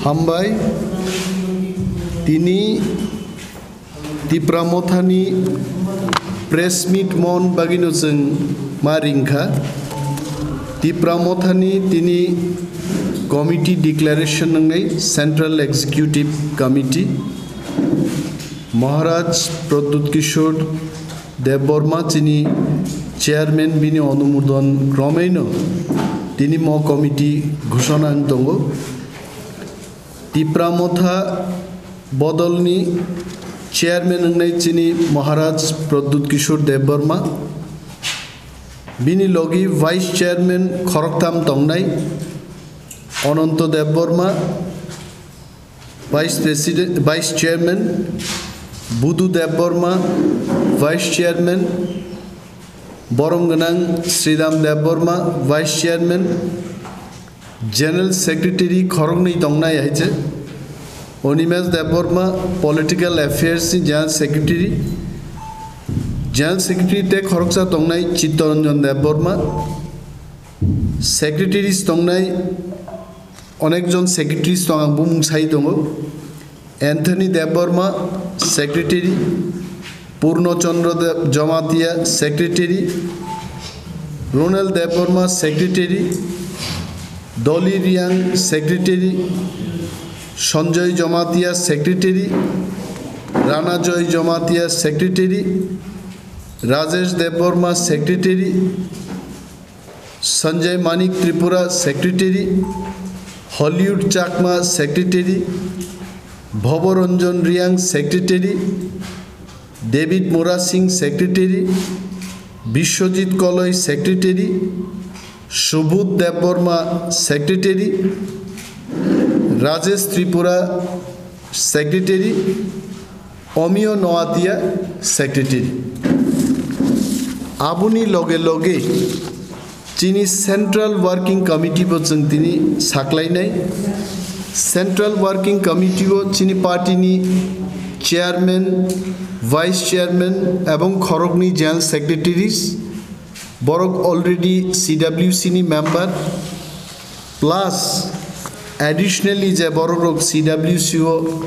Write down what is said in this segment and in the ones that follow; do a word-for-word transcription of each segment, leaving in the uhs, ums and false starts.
Hambai, tini Tipra Mothani press meet mon bagino chwng ma ringkha. Tipra Mothani tini committee declaration wngnai Central Executive Committee. Maharaj Pradyut Kishore Debbarma chini chairman bini onumodon kromeino tini mo committee ghoshona wng tongo. Tipra Motha bodolni chairman wngnai chini Maharaj Pradyut Kishore Debbarma. Bini logi vice chairman khoroktham tongnai, Ananto Debbarma, vice president, vice chairman, Budu Debbarma, vice chairman, borom gwnang Sridham Debbarma, vice chairman, general secretary khoroknwi tongnai hai se, Animesh Debbarma, political affairs ni general secretary, general secretary te khoroksa tongnai Chittaranjan Debbarma, secretaries tongnai, onekjon secretaries tong, ang bumung sai tongo. Anthony Debbarma, secretary, Purno Chandra Deb-, Jamatia, secretary, Ronald Debbarma, secretary, Dolly Riang, secretary, Sanjay Jamatia, secretary, Rana Joy Jamatia, secretary, Rajesh Debbarma, secretary, Sanjay Manik Tripura, secretary, Hollywood Chakma, secretary, Bhoboranjan Riang, secretary, David Murasing, secretary, Biswajit Koloi, secretary, Subodh Debbarma, secretary, Rajesh Tripura, secretary, Omio Noatia, secretary. Aboni loge loge chini Central Working Committee bo chwng tini saklainai. Central Working Committee o chini party ni chairman, vice chairman ebong khoroknwi general secretaries, borok already C W C ni member, plus additionally je borok rok C W C o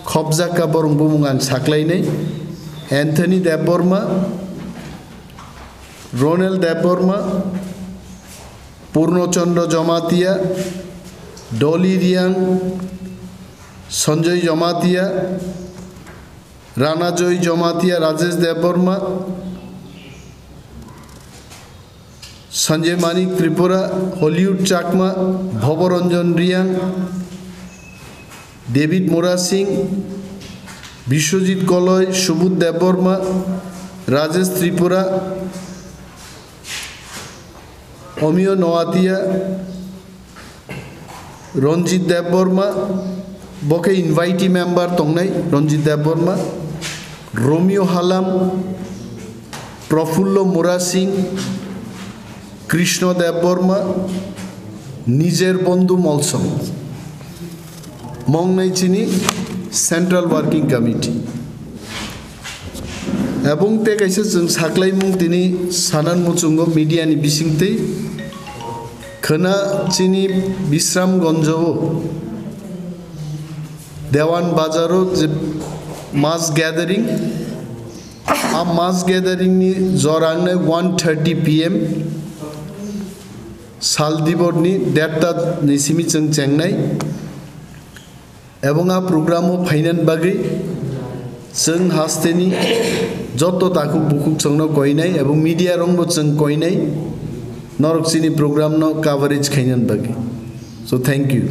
khobjakka borok bumung ang saklainai, Anthony Debbarma, Ronald Debbarma, Purno Chandra Jamatia, Dolly Riang, Sanjay Jamatia, Rana Joy Jamatia, Rajesh Debbarma, Sanjay Manik Tripura, Hollywood Chakma, Bhoboranjan Riang, David Murasing, Biswajit Koloi, Subodh Debbarma, Rajesh Tripura, Omio Noatia, Ranjit Debbarma, bo khe invitee member tongnai, Ranjit Debbarma, Romeo Halam, Profullo Murasing, Krishna Debbarma, Nijer Bondhu Molsom. Mongnai chini Central Working Committee. Ebong tei kaisa chwng saklaimung tini sanan muchungo media ni bisingtwi khwna chini Bisramganj o Dewan Bazar o je mass gathering, a mass gathering ni jora wngnai one thirty P M sal dibor ni derta ni simi chwng chengnai. Ebong a program o phainani bagwi chwng hasteni joto takhuk bukhuk chwngno koinai ebong media rokbo chwng koinai, norok chini program no coverage khainani bagwi. So, thank you.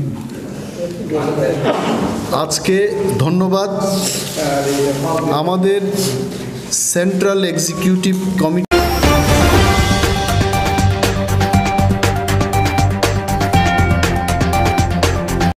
আজকে ধন্যবাদ আমাদের central executive committee